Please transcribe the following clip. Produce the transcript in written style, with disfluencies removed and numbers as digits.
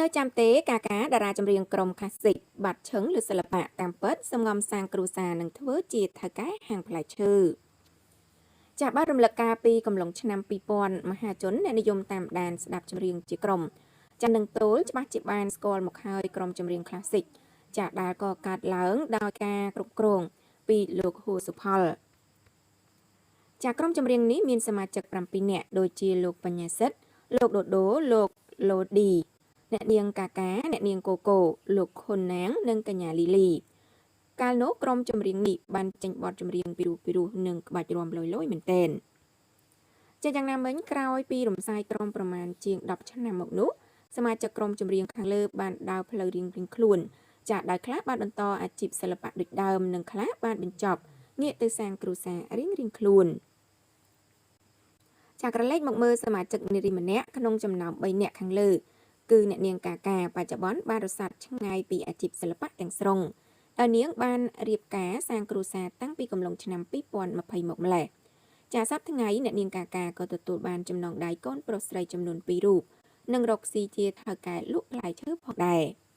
នៅចាំទេកាកាតារាចម្រៀងក្រុមក្លាស៊ីកបាត់ឈឹងលើសិល្បៈតាមពិតសំងំសាងគ្រួសារនិងធ្វើជាថៅកែហាងផ្លែឈើចាបានរំលឹកការពីកំឡុងឆ្នាំ2000មហាជនអ្នកនិយមតាមដានស្ដាប់ចម្រៀងជាក្រុមចានឹងទោលច្បាស់ជាបានស្គាល់មកហើយក្រុមចម្រៀងក្លាស៊ីកចាដែលក៏កាត់ឡើងដោយការគ្រប់គ្រងពីលោកហួសុផលចាក្រុមចម្រៀងនេះមានសមាជិក7នាក់ដូចជាលោកបញ្ញាសិទ្ធលោកដូដូលោកឡូឌីអ្នកនាងកាកាអ្នកនាងកូកូលោកខុនណាងនិងកញ្ញាលីលីកាលនោះក្រុមចម្រៀងនេះបានចេញបទចម្រៀងពីរោះពីរោះនិងក្បាច់រាំលយលយមែនទែនចាយ៉ាងណាមិញក្រោយពីរំសាយក្រុមប្រមាណជាង10ឆ្នាំមកនោះសមាជិកក្រុមចម្រៀងខាងលើបានដើរផ្លូវរៀងៗខ្លួនចាដោយខ្លះបានបន្តអាជីពសិល្បៈដូចដើមនិងខ្លះបានបញ្ចប់ងាកទៅសាងគ្រួសាររៀងៗខ្លួនចាក្រឡេកមកមើលសមាជិកនារីម្នាក់ក្នុងចំណោម3នាក់ខាងលើគឺអ្នកនាងកាកាបច្ចុប្បន្នបានរសាត់ឆ្ងាយពីអាជីពសិល្បៈទាំងស្រុងដោយនាងបានរៀបការសាងគ្រួសារតាំងពីកំឡុងឆ្នាំ2020មកម្ល៉េះចាសប្តាហ៍ថ្ងៃអ្នកនាងកាកាក៏ទទួលបានចំណងដៃកូនប្រុសស្រីចំនួន2រូបនិងរកស៊ីជាថៅកែលក់ផ្លែឈើផងដែរ។